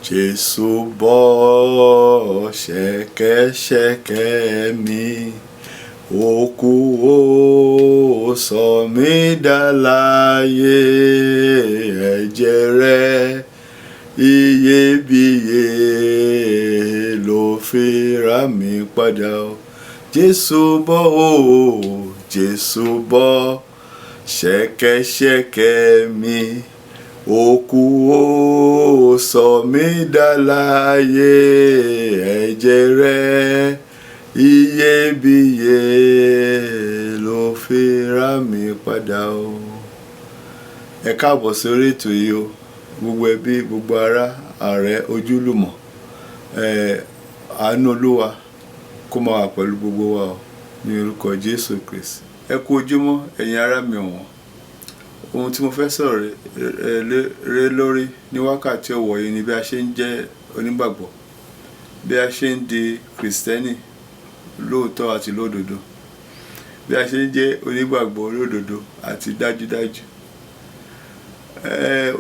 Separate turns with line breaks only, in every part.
Jésù bọ́ ṣẹ̀kẹ̀ṣẹ̀kẹ̀ mi, ó kú, ó sọ mí dà láàyè. Ẹ̀jẹ̀ rẹ̀ iyebíye ló fi rà mí padà o. Jésù bọ́ o, Jésù bọ́ ṣẹ̀kẹ̀ṣẹ̀kẹ̀ mi, ó kú, ó sọ mí dà láàyè. Ẹ̀jẹ̀ rẹ̀ iyebíye ló fi rà mí padà o. Ẹ káàbọ̀ sórí ètò yìí o, gbogbo ẹbí, gbogbo ará, ààrẹ, ojúlùmọ̀. Àánú Olúwa kó máa wà pẹ̀lú gbogbo wa o, ní orúkọ Jésù Kristi. Ẹ kú ojúmọ́, ẹ̀yin ará mi ọ̀wọ́n. Ohun tí mo fẹ́ sọ̀rọ̀ ré lórí ní wákàtí ọ̀wọ̀ yìí ni bí a ṣe ń jẹ́ onígbàgbọ́, bí a ṣe ń di Kìrìsìtẹ́nì lóòótọ́ àti lódodo, bí a ṣe ń jẹ́ onígbàgbọ́ lódodo àti dájúdájú.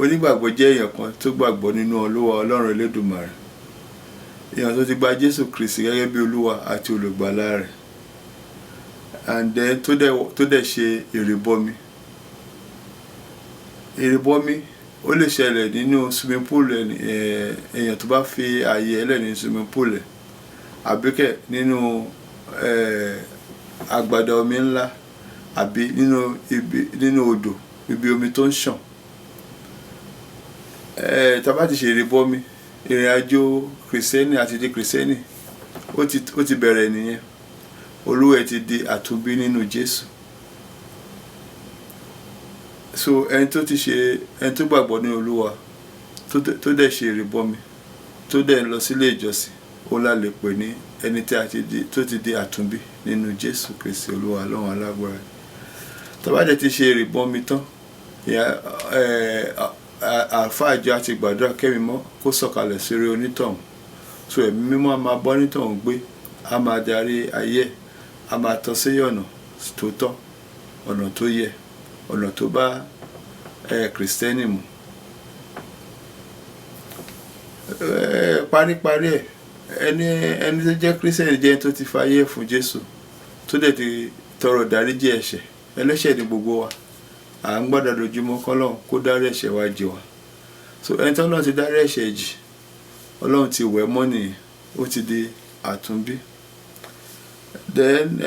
Onígbàgbọ́ jẹ́ èèyàn kan tó gbàgbọ́ nínú Olúwa Ọlọ́run Elédùmarè, èèyàn tó ti gba Jésù Kristi gẹ́gẹ́ bí Olúwa àti olùgbàlà rẹ̀, and then tó dẹ̀ ṣe ìrìbọmi. Ìrìbọmi, ó lè ṣẹlẹ̀ nínú swimming pool èèyàn tó bá fi ààyè ẹ̀ lẹ̀ nínú swimming pool ẹ̀, àbí kẹ̀ nínú agbada omi ńlá, àbí nínú ibi, nínú odò, ibi omi tó ń ṣàn. Tá bá ti ṣe ìrìbọmi, ìrìn àjò Kìrìsìtẹ́nì àti di Kìrìsìtẹ́nì ó ti bẹ̀rẹ̀ nìyẹn. Olúwa ẹ̀ ti di àtúnbí nínú Jésù. So ẹni tó ti ṣe, ẹni tó gbàgbọ́ nínú Olúwa, tó dẹ̀ ṣe ìrìbọmi, tó dẹ̀ ń lọ sílé ìjọsìn, ó la lè pè ní ẹni tí a ti di, tó ti di àtúnbí nínú Jésù Kristi Olúwa Ọlọ́run alágbára. Tá bá dẹ̀ ti ṣe ìrìbọmi tán, àlùfáà ìjọ á ti gbàdúrà kẹ́mi mọ́ kó sọ̀kalẹ̀ sórí onítọ̀hún. So Ẹ̀mí Mímọ́ á máa bọ́ onítọ̀hún gbé, á máa darí ayé ẹ̀, á máa tọ́ sí ọ̀nà tó tọ́, ọ̀nà tó yẹ, ọ̀nà tó bá Kìrìsìtẹ́nì mu. Paríparí ẹ̀, ẹni tó jẹ́ Kìrìsìtẹ́nì jẹ́ ẹni tó ti fayé fún Jésù, tó dẹ̀ ti tọrọ ìdáríjì ẹ̀ṣẹ̀. Ẹlẹ́ṣẹ̀ ni gbogbo wa. À ń gbàdúrà lójúmọ́ k'Ọlọ́run kó dárí ẹ̀ṣẹ̀ wa jì wá. So ẹni tí Ọlọ́run ti dárí ẹ̀ṣẹ̀ jì, Ọlọ́run ti wẹ̀ mọ́ nìyẹn, ó ti di àtúnbí. Then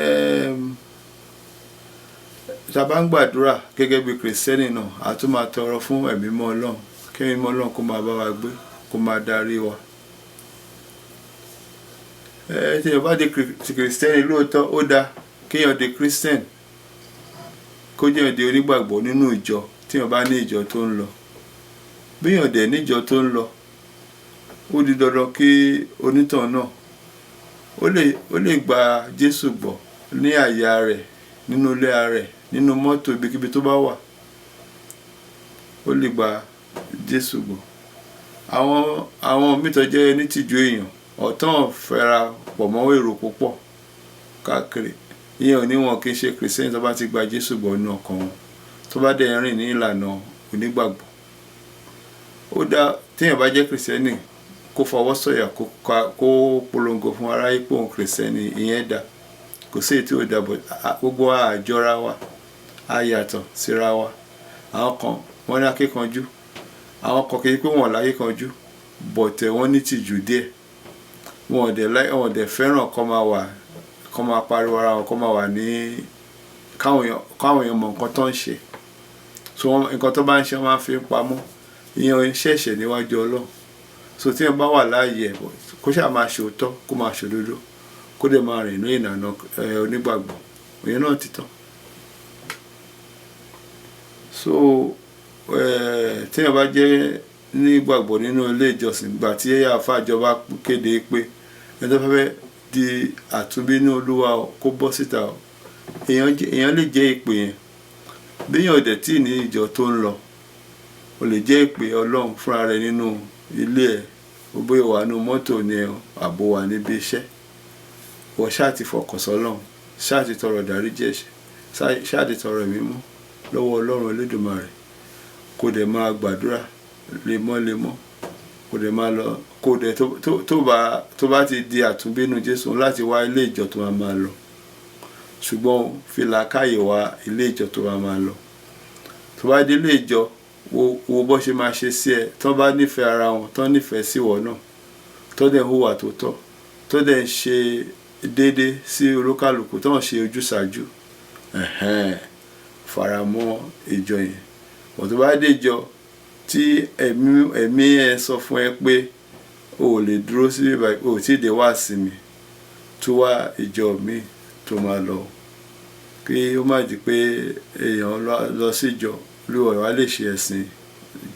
tá a bá ń gbàdúrà gẹ́gẹ́ bí Kìrìsìtẹ́nì náà, a tún máa tọrọ fún Ẹ̀mí Mímọ́ Ọlọ́run, kí Ẹ̀mí Mímọ́ Ọlọ́run kó máa bá wa gbé, kó máa darí wa. Tí èèyàn bá di Kìrìsìtẹ́nì lóòótọ́, ó dáa kéèyàn di Christian, kó jẹ́ di onígbàgbọ́ nínú ìjọ, tí èèyàn bá ní ìjọ tó ń lọ. Bí èèyàn dẹ̀ ní ìjọ tó ń lọ, ó di dandan kí onítọ̀hún náà ó lè gba Jésù gbọ́ ní àyà rẹ̀, nínú ilé ara rẹ̀, nínú mọ́tò, ibikíbi tó bá wà, ó lè gba Jésù gbọ́. Àwọn míì tó jẹ́ onítìjú èèyàn, ọ̀tán fẹ́ra pọ̀ mọ́ èrò púpọ̀ káàkiri. Ìyẹn ò ní wọn kì í ṣe Kìrìsìtẹ́nì tó bá ti gba Jésù gbọ́ nínú ọkàn wọn, tó bá dẹ̀ rìn ní ìlànà onígbàgbọ́. Ó dá tí èèyàn bá jẹ́ Kìrìsìtẹ́nì, kó fọwọ́ sọ̀yà, kó polongo fún aráyé pé òun Kìrìsìtẹ́nì, ìyẹn dá. Kò sí èyí tí ò dá, but gbogbo wa a jọra wa, a yàtọ̀ síra wa. Àwọn kan wọ́n ní akíkanjú, àwọn kan kì í pé wọ́n lákíkanjú, but wọ́n ní tìjú díẹ̀. Wọn ò dẹ̀ fẹ́ràn kó máa wà, kó máa pariwo ara wọn, kó máa wà ní káwọn èèyàn mọ nǹkan tó ń ṣe. So wọ́n, nǹkan tó bá ń ṣe, wọ́n máa ń fi pamọ́. Ìyẹn ò ń ṣẹ̀ṣẹ̀ níwájú Ọlọ́run. So tí èèyàn bá wà láàyè ẹ̀, kó ṣáà máa ṣe òótọ́, kó máa ṣe òdodo, kó dẹ̀ máa rìn ní ìlànà onígbàgbọ́, ìyẹn náà ti tán. So tí èèyàn bá jẹ́ nígbàgbọ́ nínú ilé ìjọsìn, ìgbà tí àlùfáà ìjọ bá kéde pé ẹni tó fẹ́ di àtúnbí nínú Olúwa kó bọ́ síta, èèyàn lè jẹ́ ìpè yẹn. Bí èèyàn ò dẹ̀ tí ì ní ìjọ tó ń lọ, o lè jẹ́ ìpè Ọlọ́run fúnra rẹ̀ nínú ilé ẹ̀, bóyá o wà nínú mọ́tò ni o, àbí o wà níbi iṣẹ́. Ìwọ ṣáà ti fọkàn sí Ọlọ́run, ṣáà ti tọrọ ìdáríjì ẹ̀ṣẹ̀, ṣáà ti tọrọ Ẹ̀mí Mímọ́ lọ́wọ́ Ọlọ́run Elédùmarè, kó dẹ̀ máa gbàdúrà lemọ́lemọ́. Kò dẹ̀ máa lọ, kò dẹ̀ tó bá ti di àtúnbínú Jésù láti wá ilé ìjọ tó máa máa lọ. Ṣùgbọ́n fi làákàyè wá ilé ìjọ tó máa máa lọ. Tó bá dé ilé ìjọ, wo wo bó ṣe máa ṣe sí ẹ. Tó bá nífẹ̀ẹ́ ara wọn, tó nífẹ̀ẹ́ sí ìwọ náà, tó dẹ̀ ń hùwà tó tọ́, tó dẹ̀ ń ṣe déédéé sí olúkàlùkù, tó ń ṣe ojúsàájú, ẹ̀hẹ́n, faramọ́ ìjọ yẹn. Bọ̀ tó bá dé ìjọ tí ẹ̀mí ẹ sọ fún ẹ pé o ò lè dúró sí ibà, o ò tí ì dé wá sí mi, tó wá ìjọ mi tó máa lọ, kí ó má di pé èèyàn lọ sí ìjọ olúwa wa lè ṣe ẹ̀sìn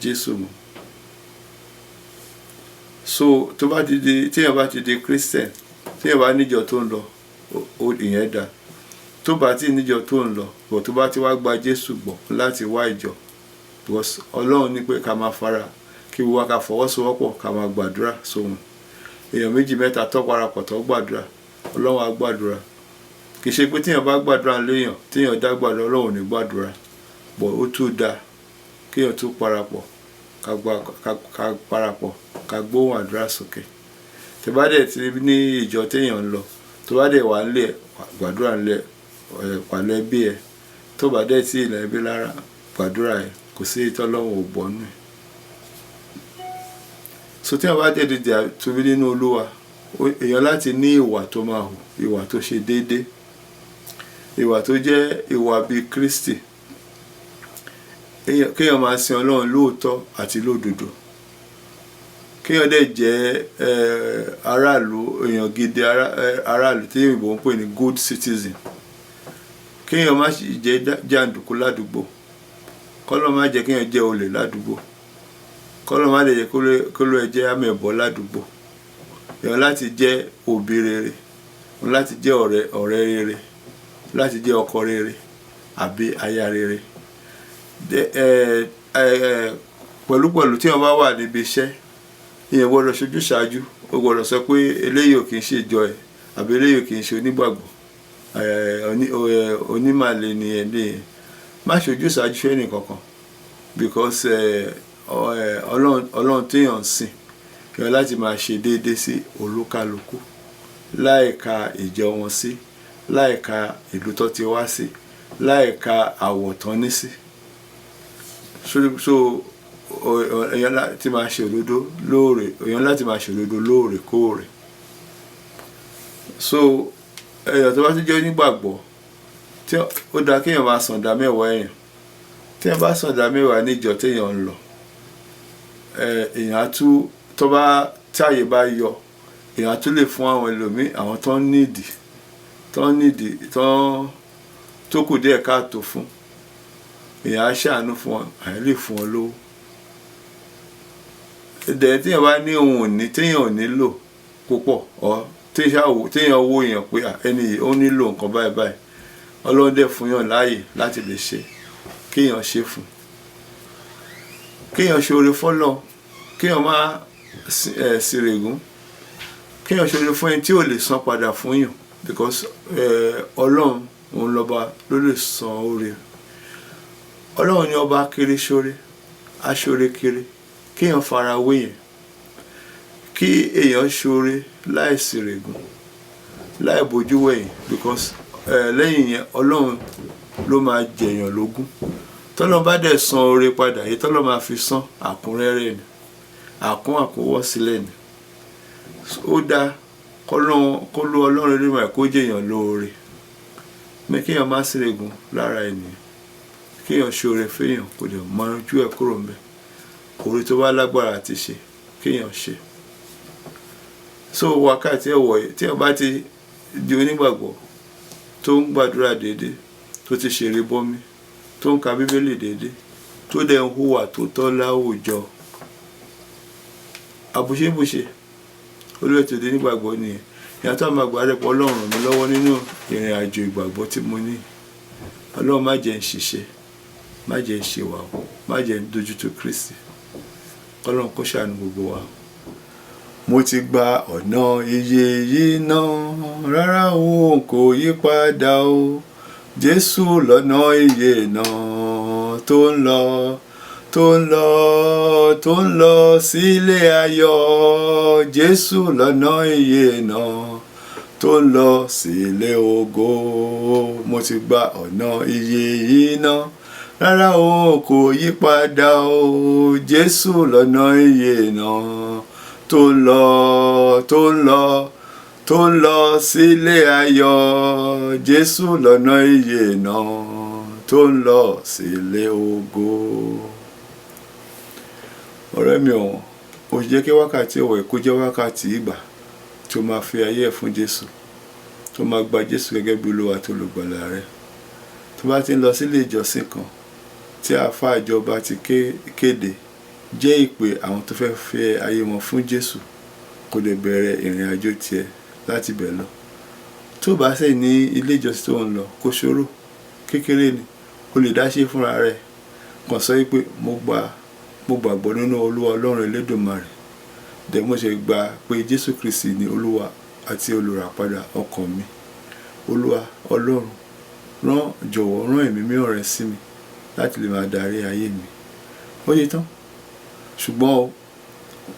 Jésù mọ́. So tó bá ti di, téèyàn bá ti di Christian, téèyàn bá níjọ tó ń lọ, ìyẹn dá. Tó bá ti níjọ tó ń lọ bọ̀, tó bá ti wá gba Jésù gbọ́, láti wá ìjọ, because Ọlọ́run ní pé ká máa fara kí wá ká fọwọ́sowọ́pọ̀, ká máa gbàdúrà sóhun. Èèyàn méjì mẹ́ta tó parapọ̀ tó gbàdúrà, Ọlọ́run á gbàdúrà. Kì í ṣe pé téèyàn bá gbàdúrà léèyàn, téèyàn dá gbàdúrà, Ọlọ́run ò ní gbàdúrà bọ̀. Ó tún dáa kéèyàn tún parapọ̀, ká gba ká parapọ̀, ká gbóhùn àdúrà sókè. Tó bá dẹ̀ ti ní ìjọ téèyàn ń lọ, tó bá dẹ̀ wà nílé, gbàdúrà nílé ẹ̀ pẹ̀lú ẹbí ẹ̀. Tó bá dẹ̀ tí ilẹ̀ ẹbí lára, gbàdúrà ẹ̀. Kò sí ìtọ́lọ́run ò gbọ́ nù ẹ̀. So téèyàn bá dẹ̀ di àtúnbí nínú Olúwa, èèyàn láti ní ìwà tó máa hù, ìwà tó ṣe déédé, ìwà tó jẹ́ ìwà bíi Kristi. Kéèyàn máa sin Ọlọ́run lóòótọ́ àti lódodo, kéèyàn dẹ̀ jẹ́ aráàlú, èèyàn gidi, aráàlú tí òyìnbó ń pè ní good citizen. Kéèyàn má sì jẹ́ jàǹdùkú ládùúgbò, kọ́lọ́ má jẹ́ kéèyàn jẹ́ olè ládùúgbò, kọ́lọ́ má lè jẹ́ kó ló ẹ jẹ́ àmẹ̀bọ ládùúgbò. Èèyàn láti jẹ́ òbí rere, láti jẹ́ ọ̀rẹ́ rere, láti jẹ́ ọkọ rere àbí aya rere. Pẹ̀lúpẹ̀lú tí wọ́n bá wà níbi iṣẹ́, èèyàn gbọ́dọ̀ ṣojú ṣáájú. Ó gbọ́dọ̀ sọ pé eléyìí ò kì í ṣe ìjọ ẹ̀, àbí eléyìí ò kì í ṣe onígbàgbọ́, onímàlè ni ẹ̀. Má ṣojú ṣáájú fẹ́ni kankan, because Ọlọ́run téèyàn ń sìn, èèyàn láti máa ṣe déédéé sí olúkálukú, láìka ìjọ wọn sí, láìka ìlú tó ti wá sí, láìka àwọ̀ tán ní sí. So èèyàn láti máa ṣe òdodo lóòrè, èèyàn láti máa ṣe òdodo lóòrèkóòrè. So èèyàn tó bá tún jẹ́ onígbàgbọ́, tí ó dáa kéèyàn máa san ìdá mẹ́wàá èèyàn. Tí èèyàn bá san ìdá mẹ́wàá níjọ téèyàn ń lọ, èèyàn á tún, tó bá tí àyè bá yọ, èèyàn á tún lè fún àwọn ẹlòmíì, àwọn tó ń nídìí, tó kù díẹ̀ káàtó fún. Èèyàn á ṣàánú fún wọn, àyè lè fún wọn lówó. Dẹ̀ téèyàn bá ní ohun òní téèyàn ò nílò púpọ̀, ọ téèyàn wo èèyàn pé ẹni yìí ó nílò nǹkan báyìí báyìí, Ọlọ́run dẹ̀ fún yàn láàyè láti lè ṣe, kéèyàn ṣe fún. Kéèyàn ṣe oore fọ́lọ́run, kéèyàn má ṣìrègùn, kéèyàn ṣe oore fún ẹni tí ò lè san padà fún yàn, because Ọlọ́run òun lọ́ba ló lè san oore. Ọlọ́run ni ọba kiri ṣoore, aṣoore kiri. Kéèyàn fara wé yẹn, kí èèyàn ṣoore láì ṣìrègùn, láì bojú wẹ̀yìn, because lẹ́yìn yẹn, Ọlọ́run ló máa jẹ̀yàn lógún. Tọ́lọ́run bá dẹ̀ san oore padà, èyí tọ́lọ́run máa fi san àkúnrẹ́rẹ́ ni, àkún àkúnwọ́ sílẹ̀ ni. Ó dáa kọ́lọ́run kó ló Ọlọ́run Elédùmarè kó jẹ̀yàn lóore ní, kéèyàn má ṣìrègùn lára ènìyàn, kéèyàn ṣoore fẹ́yàn, kò dẹ̀ mọ ojú ẹ̀ kúrò ńbẹ̀. Oore tó bá lágbára àti ṣe, kéèyàn ṣe. So wákàtí ẹ̀wọ̀ yìí, tí èèyàn bá ti di onígbàgbọ́, tó ń gbàdúrà déédéé, tó ti ṣeré bọ́mí, tó ń ka Bíbélì déédéé, tó dẹ̀ ń hùwà tó tọ́ láwùjọ, àbùṣebùṣe olúwa tó di onígbàgbọ́ nìyẹn. Ìyàtọ̀ àmọ́ àgbà rẹ̀ pọ̀. Ọlọ́run ràn mí lọ́wọ́ nínú ìrìn àjò ìgbàgbọ́ tí mo ní. Ọlọ́run, má jẹ́ ń ṣiṣẹ́, má jẹ́ ń ṣe wà o, má jẹ́ ń dójútì Kristi. Kọ́lọ́run kó ṣàánú gbogbo wa. Mo ti gba ọ̀nà iye yìí náà, rárá o, kò yí padà o. Jésù lọ́nà iye náà tó ń lọ. Tó ń lọ, tó ń lọ sílé ayọ̀, Jésù lọ́nà ìyè náà, tó ń lọ sílé ògo. Mo ti gba ọ̀nà ìyè yìí náà, rárá o, kò yí padà o. Jésù lọ́nà ìyè náà, tó ń lọ, tó ń lọ, tó ń lọ sílé ayọ̀, Jésù lọ́nà ìyè náà, tó ń lọ sílé ògo. Ọ̀rẹ́ mi ọ̀wọ́n, ó jẹ́ kí wákàtí ọ̀wọ̀ kó jẹ́ wákàtí ìgbà tí ó máa fi ayé ẹ̀ fún Jésù, tó máa gba Jésù gẹ́gẹ́ bí Olúwa àti Olùgbàlà rẹ. Tó bá ti ń lọ sílé ìjọsìn kan tí àáfàá ìjọba ti kéde, jẹ́ ìpè àwọn tó fẹ́ fi ayé wọn fún Jésù, kó lè bẹ̀rẹ̀ ìrìn àjò tiẹ̀ láti bẹ̀ lọ. Tó bá sì ní ilé ìjọsìn tó ń lọ, kó ṣòro, kékeré ni, o lè dá ṣe fúnra rẹ. Kàn sọ wípé mo gbàgbọ́ nínú Olúwa Ọlọ́run Elédùmarè, dẹ̀ mo ṣe gbà pé Jésù Kristi ni Olúwa àti olùràpadà ọkàn mi. Olúwa Ọlọ́run, rán, jọ̀wọ́ rán ẹ̀mí mímọ́ rẹ sí mi láti lè máa darí ayé mi. Ó yẹ tán. Ṣùgbọ́n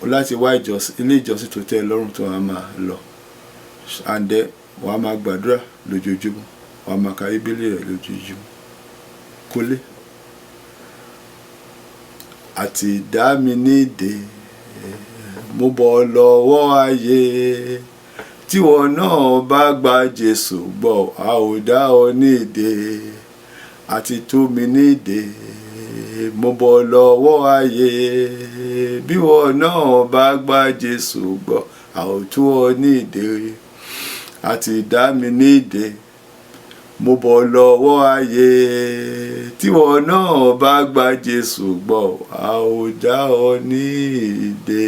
o láti wá ìjọsìn, ilé ìjọsìn tó tẹ́ ẹ lọ́rùn tó wàá máa lọ. And then wàá máa gbàdúrà lójoojúmọ́, wàá máa ka Bíbélì rẹ lójoojúmọ́. Kò le. Àti dá mi nídè, mo bọ́ lọ́wọ́ ayé. Tíwọ náà bá gba Jésù gbọ́, a ò dá ọ nídè. Àti tú mi nídè, mo bọ́ lọ́wọ́ ayé. Bíwọ náà bá gba Jésù gbọ́, a ò tú ọ nídè. Àti dá mi nídè, mo bọ́ lọ́wọ́ ayé. Tíwọ náà bá gba Jésù gbọ́, a ò dá ọ nídè.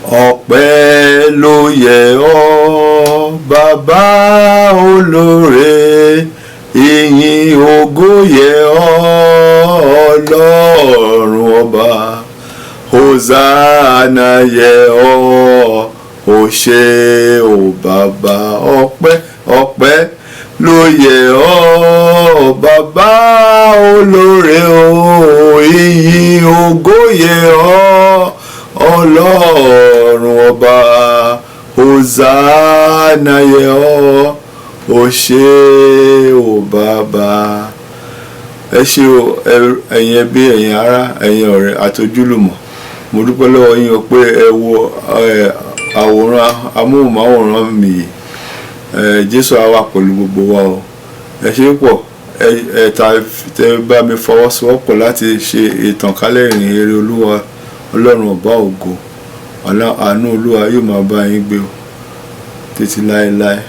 Ọpẹ́ ló yẹ ọ́, bàbá olóore, ìyìn ògo yẹ ọ́, Ọlọ́run ọba. Hosanna yẹ ọ́, o ṣé o bàbá. Ọpẹ́, ọpẹ́ ló yẹ ọ́, bàbá olóore o, ìyìn ògo yẹ ọ́, Ọlọ́run ọba. Hosanna yẹ ọ́, o ṣé o bàbá. Ẹ ṣé o, ẹ̀yin ẹbí, ẹ̀yin ará, ẹ̀yin ọ̀rẹ́ àti ojúlùmọ̀. Mo dúpẹ́ lọ́wọ́ yín o pé ẹ wo àwòrán amóhùnmáwòrán mi yìí. Jésù á wà pẹ̀lú gbogbo wa o. Ẹ ṣé pọ̀, ẹ ta tẹ bá mi fọwọ́sowọ́pọ̀ láti ṣe ìtànkálẹ̀ ìrìn rere Olúwa Ọlọ́run ọba ògo. Àánú Olúwa yóò máa bá yín gbé o títí láéláé.